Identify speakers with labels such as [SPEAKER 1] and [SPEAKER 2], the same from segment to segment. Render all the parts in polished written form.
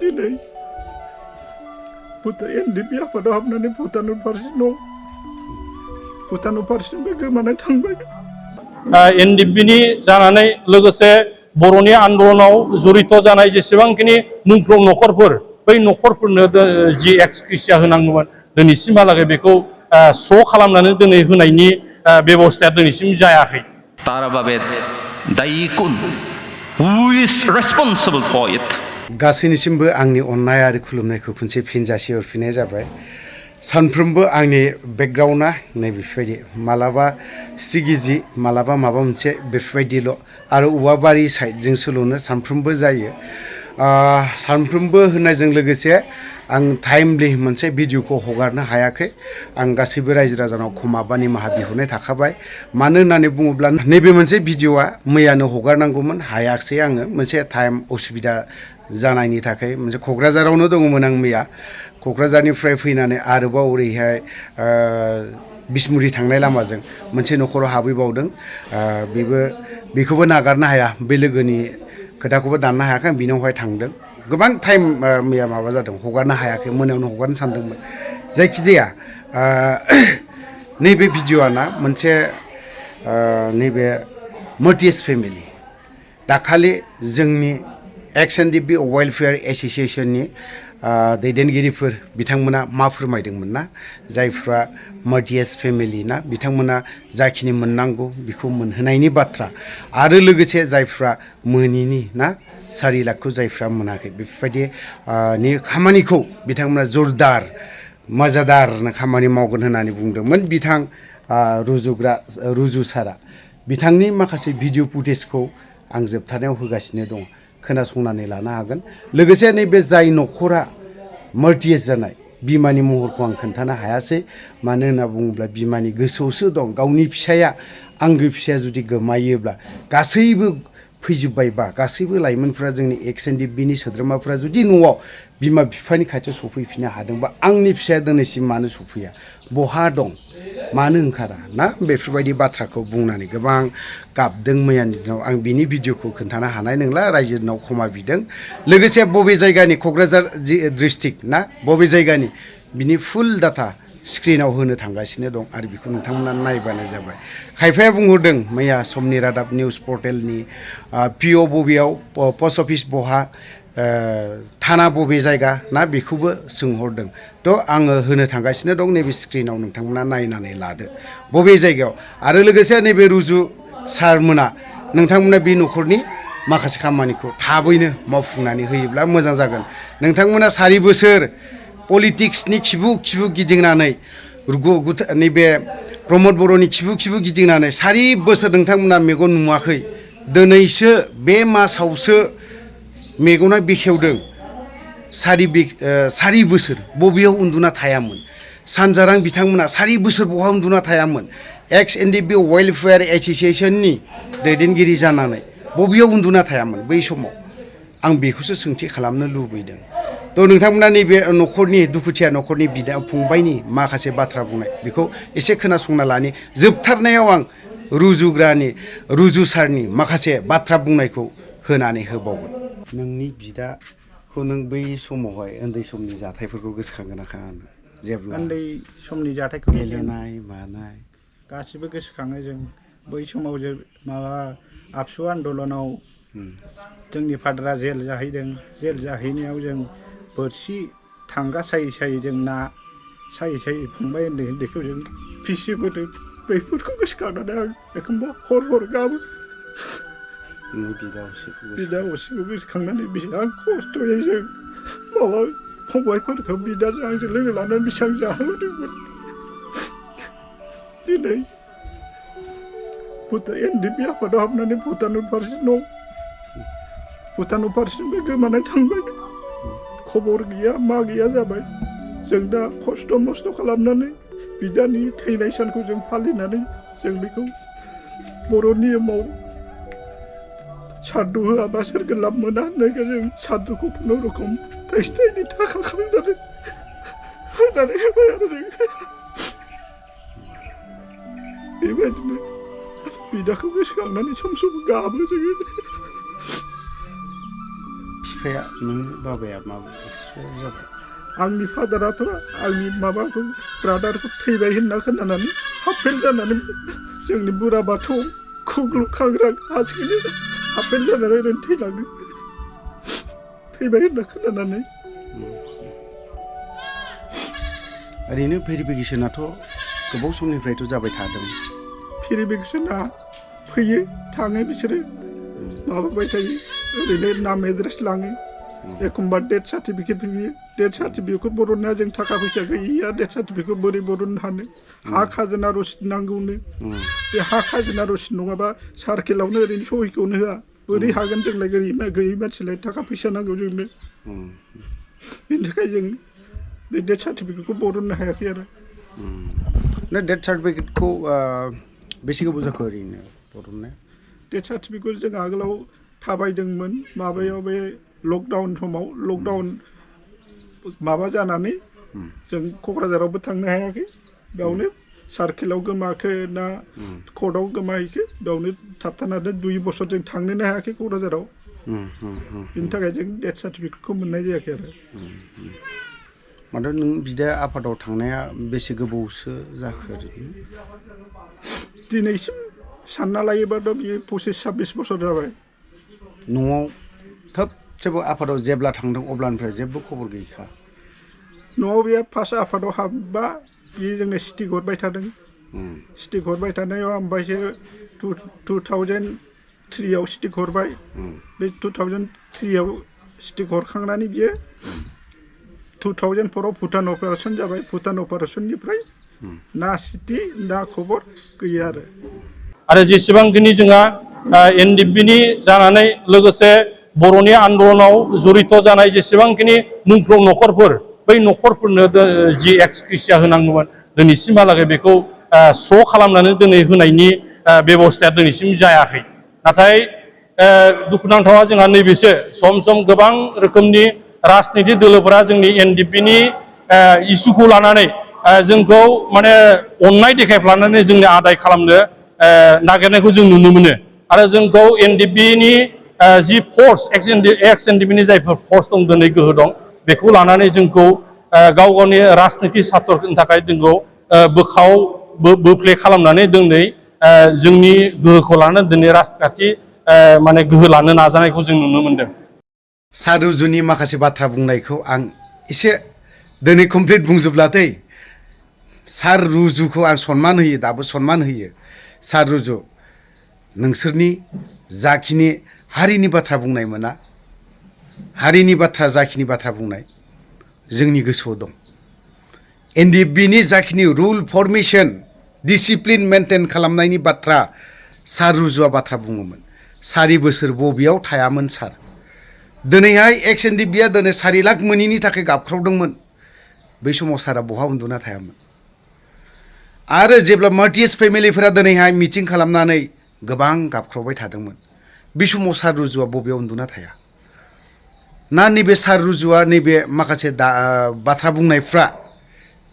[SPEAKER 1] दिनै Ndfb आफादाव हाबनानै भुटान फारसेनिफ्राय गोमानानै थांबाय
[SPEAKER 2] एनडिएफबिनि जानानै लोगोसे बर'नि आन्दलनाव जड़ित जानाय जेसेबांखिनि मुंख्लं न'खरफोर बै न'खरफोरनो जि एक्सक्रेसिया होनांगौमोन दिनैसिमहालागै बेखौ स्र' खालामनानै दिनै होनायनि बेबस्थाया दिनैसिम जायाखै
[SPEAKER 3] तारा বাবে दायी कुन who is responsible for it
[SPEAKER 4] गासैनिसिमबो आंनि अननाय आरो खुलुमनायखौ खनसे फिन जासिहरफिननाय जाबाय सानफ्रोमबो आंनि बेकग्राउन्डआ नैबेफोरबायदि मालाबा सिगिजि मालाबा माबा मोनसे बेफोरबायदिल' आरो औवाबारि साइडजोंसोल'नो सानफ्रोमबो जायो सानफ्रोमबो होननायजों लोगोसे आं टाइमलि मोनसे भिडिअखौ हगारनो हायाखै आं गासैबो रायजो राजानाव क्षमा बा निमाहा बिहरनाय थाखाबाय मानो होननानै बुङोब्ला नैबे मोनसे भिडिअआ मैयानो हगारनांगौमोन हायाखसै आङो मोनसे टाइम असुबिदा जानायनि थाखाय मोनसे क'क्राझारावनो दङमोन आं मैया क'क्राझारनिफ्राय फैनानै आरोबाव ओरैहाय बिसमुरि थांनाय लामाजों मोनसे न'खराव हाबहैबावदों बेखौबो नागारनो हाया बे लोगोनि खोथाखौबो दाननो हायाखै आं बिनावहाय थांदों गोबां टाइम मैया माबा जादों हगारनो हायाखै मोनायावनो हगारनो सानदोंमोन जायखिजाया नैबे भिडिअआ ना मोनसे नैबे मर्टियास फेमिलि दाखालि जोंनि Ndfb वेलफेयार एसोसिएशननि दैदेनगिरिफोर बिथांमोना मा फोरमायदोंमोन ना जायफ्रा मर्टियास फेमिलि ना बिथांमोना जाखिनि मोननांगौ बेखौ मोनहोनायनि बाथ्रा आरो लोगोसे जायफ्रा मोनिनि ना 4 लाखखौ जायफ्रा मोनाखै बेफोरबायदि नि खामानिखौ बिथांमोना जोरदार मजादारनो खामानि मावगोन होननानै बुंदोंमोन बिथां रुजु सारा बिथांनि माखासे भिडिअ फुटेजखौ आं जोबथारनायाव होगासिनो दं खोनासंनानै लानो हागोन लोगोसे नैबे जाय न'खरा मर्टियास जानाय बिमानि महरखौ आं खोन्थानो हायासै मानो होनना बुङोब्ला बिमानि गोसोआवसो दं गावनि फिसाया आंगो फिसाया जुदि गोमायोब्ला गासैबो फैजोबबायबा गासैबो लाइमोनफ्रा जोंनि Ndfbनि सोद्रोमाफ्रा जुदि न'आव बिमा बिफानि खाथियाव सफैफिननो हादोंबा आंनि फिसाया दिनैसिम मानो सफैया बहा दं मानो ओंखारा ना बेफोरबायदि बाथ्राखौ बुंनानै गोबां गाबदों मैयानि दिनाव आं बिनि भिडिअखौ खोन्थानो हानाय नंला रायजोनाव क्षमा बिदों लोगोसे बबे जायगानि क'क्राझार डिस्ट्रिक्ट ना बबे जायगानि बिनि फुल डाटा स्क्रिनाव होनो थांगासिनो दं आरो बेखौ नोंथांमोना नायबानो जाबाय खायफाया बुंहरदों मैया समनि रादाब निउस पर्टेलनि पिअ बबेयाव पस्ट अफिस बहा थाना बबे जायगा ना बेखौबो सोंहरदों थ' आङो होनो थांगासिनो दं नैबे स्क्रिनाव नोंथांमोना नायनानै लादो बबे जायगायाव आरो लोगोसे नैबे रुजु सारमोना नोंथांमोना बे न'खरनि माखासे खामानिखौ थाबैनो मावफुंनानै होयोब्ला मोजां जागोन नोंथांमोना 4 बोसोर पलिटिक्सनि खिबु गिदिंनानै नैबे प्रमद बर'नि खिबु गिदिंनानै 4 बोसोर नोंथांमोना मेगन नुवाखै दिनैसो बे मासावसो मेगना बेखेवदों 4 बोसोर बबेयाव उन्दुना थायामोन सानजारां बिथांमोना 4 बोसोर बहा उन्दुना थायामोन Ndfb वेलफेयार एसोसिएशननि दैदेनगिरि जानानै बबेयाव उन्दुना थायामोन बै समाव आं बेखौसो सोंथि खालामनो लुबैदों थ' नोंथांमोना नैबे न'खरनि दुखुथिया न'खरनि बिदा फंबायनि माखासे बाथ्रा बुंनाय बेखौ एसे खोनासंना लानि जोबथारनायाव आं रुजु सारनि माखासे बाथ्रा बुंनायखौ होनानै होबावगोन नोंनि बिदाखौ नों बै समावहाय उन्दै समनि जाथायफोरखौ गोसोखांगोन ना खाङानो जेब्ला
[SPEAKER 1] उन्दै समनि जाथायखौ
[SPEAKER 4] गेलेनाय मानाय
[SPEAKER 1] गासिबो गोसोखाङो जों बै समाव जों माबा आबसु आन्दलनाव जोंनि फादारा जेल जाहैदों जेल जाहैनायाव जों बोरसि थांगा सायै जों ना सायै फंबाय उन्दैखौ जों फिसिबोदों बैफोरखौ गोसोखांनानै आं एखनबा हर गाबो बिदा असेखौ गोसोखांनानै बेसेबां खस्थ'यै जों माबा फंबायफोरखौ बिदाजों आंजों लोगो लानानै बेसेबां जाहोदोंमोन दिनै Ndfb आफादाव हाबनानै भुटान फारसेनिफ्राय गोमानानै थांबाय खबर गैया मा गैया जाबाय जों दा खस्थ' मस्थ' खालामनानै बिदानि थैनाय सानखौ जों फालिनानै जों बेखौ बर' नियमाव साद्दु होआबा सोरगो लाब मोना होननायखाय जों साद्दुखौ खुनुरुखुम थाइसे थाखा खांनानै होनानै होबाय आरो जों बेबायदिनो बिदाखौ गोसोखांनानै सम गाबो जोङो
[SPEAKER 4] बिफाया नों बाबाया मा एक्सपायार जाबाय
[SPEAKER 1] आंनि फादाराथ' आंनि माबाखौ ब्रादारखौ थैबाय होनना खोनानानै हाफेल जानानै जोंनि बुरा बाथौ खुग्लुबखांग्रा हासिनो हाफेल जानानै ओरैनो थैलाङो थैबाय होनना खोनानानै
[SPEAKER 4] ओरैनो भेरिफिकेसनाथ' गोबाव समनिफ्रायथ' जाबाय थादों
[SPEAKER 1] भेरिफिकेसना फैयो थाङो बिसोरो माबाबाय थायो ओरैनो नाम एड्रेस लाङो एखमबा डेथ सार्टिफिकेट फैयो डेथ सार्टिफिकेटखौ बरननाया जों थाखा फैसा गैयैया डेथ सार्टिफिकेटखौ बोरै बरननो हानो हा खाजोना रसिद नांगौनो बे हा खाजोना रसिद नङाबा सार्केलावनो ओरैनो सहिखौनो होआ बोरै हागोन जोंलाय गैयै मानसिलाय थाखा फैसा नांगौ जोंनो बेनि थाखाय जों बे डेथ सार्टिफिकेटखौ बरननो हायाखै आरो
[SPEAKER 4] डेथ सार्टिफिकेटखौ बेसे गोबाव जाखो ओरैनो बरननाया
[SPEAKER 1] डेथ सार्टिफिकेट जों आगोलाव थाबायदोंमोन माबायाव बे लकडाउन समाव लकडाउन माबा जानानै जों क'क्राझारावबो थांनो हायाखै बेयावनो सार्केलाव गोमाखो ना कर्टआव गोमाहैखो बेयावनो थाबथानानै 2 बोसोर जों थांनोनो हायाखै क'क्राझाराव बिनि थाखाय जों डेथ सार्टिफिकेटखौ मोननाय जायाखै आरो
[SPEAKER 4] माथो नों बिदा आफादाव थांनाया बेसे गोबावसो जाखो ओरैनो
[SPEAKER 1] दिनैसिम सानना लायोबाथ' बियो 25-26 बोसोर जाबाय
[SPEAKER 4] न'आव थोबसेबो आफादाव जेब्ला थांदों अब्लानिफ्राय जेबो खबर गैखा
[SPEAKER 1] न'आव बे फार्स्ट आफादाव हाबबा बियो जोंनो स्टिक हरबाय थादों स्टिक हरबाय थानायाव ओमफ्रायसो 2003आव स्टिक हरबाय बे 2003आव स्टिक हरखांनानै बियो 2004आव भुटान अपारेसन जाबाय भुटान अपारेसननिफ्राय ना सिटि ना खबर गैया
[SPEAKER 2] आरो जेसेबांखिनि जोंहा एनडिएफबिनि जानानै लोगोसे बर'नि आन्दलनाव जड़ित जानाय जेसेबांखिनि मुंख्लं न'खरफोर बै न'खरफोरनो जि एक्सक्रेसिया होनांगौमोन दिनैसिमहालागै बेखौ स्र' खालामनानै दिनै होनायनि बेबस्थाया दिनैसिम जायाखै नाथाय दुखुनांथावा जोंहा नैबेसो सम सम गोबां रोखोमनि राजनितिक दोलोफोरा जोंनि एनडिएफबिनि इसुखौ लानानै जोंखौ माने अननाय देखायफ्लानानै जोंनि आदाय खालामनो नागिरनायखौ जों नुनो मोनो आरो जोंखौ एनडिएफबिनि जि फर्स एक्स एनडिएफबिनि जायफोर फर्स दं दिनै गोहो दं बेखौ लानानै जोंखौ गाव गावनि राजनितिक सार्थनि थाखाय जोंखौ बोफ्ले खालामनानै दिनै जोंनि गोहोखौ लानानै दिनै राजखान्थि माने गोहो लानो नाजानायखौ जों नुनो मोनदों
[SPEAKER 4] सारुजुनि माखासे बाथ्रा बुंनायखौ आं एसे दिनै कमप्लिट बुंजोबलादै सार रुजुखौ आं सनमान होयो दाबो सनमान होयो सार रुजु नोंसोरनि जाखिनि हारिनि बाथ्रा बुंनाय मोना हारिनि बाथ्रा जाखिनि बाथ्रा बुंनाय जोंनि गोसोआव दं एनडिएफबिनि जाखिनि रुल फरमेसन डिसिप्लिन मेनटेन खालामनायनि बाथ्रा सार रुजुआ बाथ्रा बुङोमोन 4 बोसोर बबेयाव थायामोन सार दिनैहाय एक्स एनडिएफबिया दिनै 4 लाख मोनैनि थाखाय गाबख्रावदोंमोन बै समाव सारा बहा उन्दुना थायामोन आरो जेब्ला मार्टियास फेमिलिफोरा दिनैहाय मिटिं खालामनानै गोबां गाबख्रावबाय थादोंमोन बे समाव सार रुजुआ बबेयाव उन्दुना थाया ना नैबे सार रुजुआ नैबे माखासे बाथ्रा बुंनायफ्रा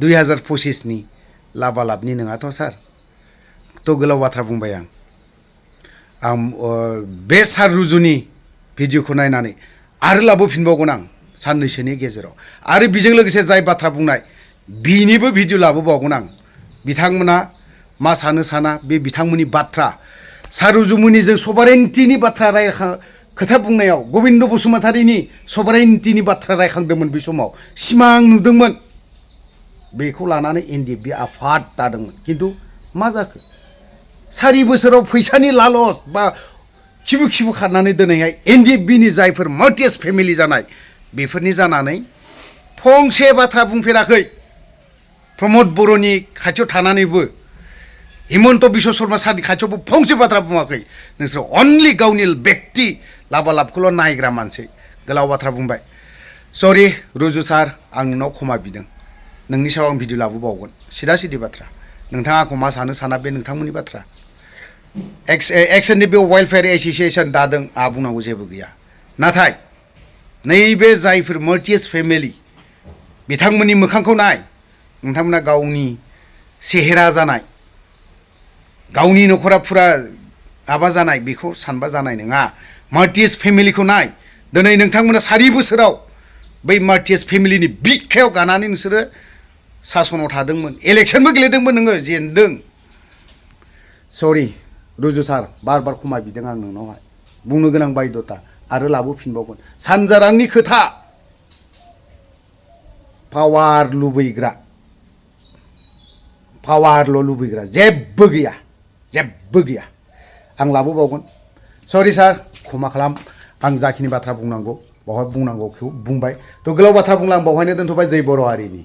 [SPEAKER 4] 2025नि लाबालाबनि नङाथ' सार थ' गोलाव बाथ्रा बुंबाय आं बे सार रुजुनि भिडिअखौ नायनानै आरो लाबोफिनबावगोन आं साननैसोनि गेजेराव आरो बेजों लोगोसे जाय बाथ्रा बुंनाय बिनिबो भिडिअ लाबोबावगोन आं बिथांमोना मा साना बे बिथांमोननि बाथ्रा सार रुजुमोननिजों सभारेन्टिनि बाथ्रा खोथा बुंनायाव गबिन्द बसुमतारीनि सभारेन्टिनि बाथ्रा रायखांदोंमोन बे समाव सिमां नुदोंमोन बेखौ लानानै एनडिएफबि आफाद दादोंमोन खिन्थु मा जाखो 4 बोसोराव फैसानि लालस बा खिबु खारनानै दिनैहाय एनडिएफबिनि जायफोर मार्टियास फेमिलि जानाय बेफोरनि जानानै फंसे बाथ्रा बुंफेराखै प्रमद बर'नि खाथियाव थानानैबो हिमन्त बिश्व शर्मा सारनि खाथियावबो फंसे बाथ्रा बुङाखै नोंसोर अनलि गावनि व्यक्ति लाबालाबखौल' नायग्रा मानसि गोलाव बाथ्रा बुंबाय सरि रुजु सार आं नोंनाव क्षमा बिदों नोंनि सायाव आं भिडिअ लाबोबावगोन सिदा बाथ्रा नोंथाङा आंखौ मा साना बे नोंथांमोननि बाथ्रा एक्स एनडिएफबि वेलफेयार एस'सिएसन दादों आंहा बुंनांगौ जेबो गैया नाथाय नैबे जायफोर मार्टियास फेमिलि बिथांमोननि मोखांखौ नाय नोंथांमोना गावनि सेहेरा जानाय गावनि न'खरा फुरा माबा जानाय बेखौ सानबा जानाय नङा मार्टियास फेमिलिखौ नाय दिनै नोंथांमोना 4 बोसोराव बै मार्टियास फेमिलिनि बिखायाव गानानै नोंसोरो सासनाव थादोंमोन इलेक्सनबो गेलेदोंमोन नोङो जेनदों सरि रुजु सार बार बार क्षमा बिदों आं नोंनावहाय बुंनो गोनां बायद'था आरो लाबोफिनबावगोन सानजारांनि खोथा पावारल' लुबैग्रा जेबो गैया आं लाबोबावगोन सरि सार क्षमा खालाम आं जाखिनि बाथ्रा बुंनांगौ बावहाय बुंनांगौखौ बुंबाय थ' गोलाव बाथ्रा बुंला आं बावहायनो दोनथ'बाय जै बर' हारिनि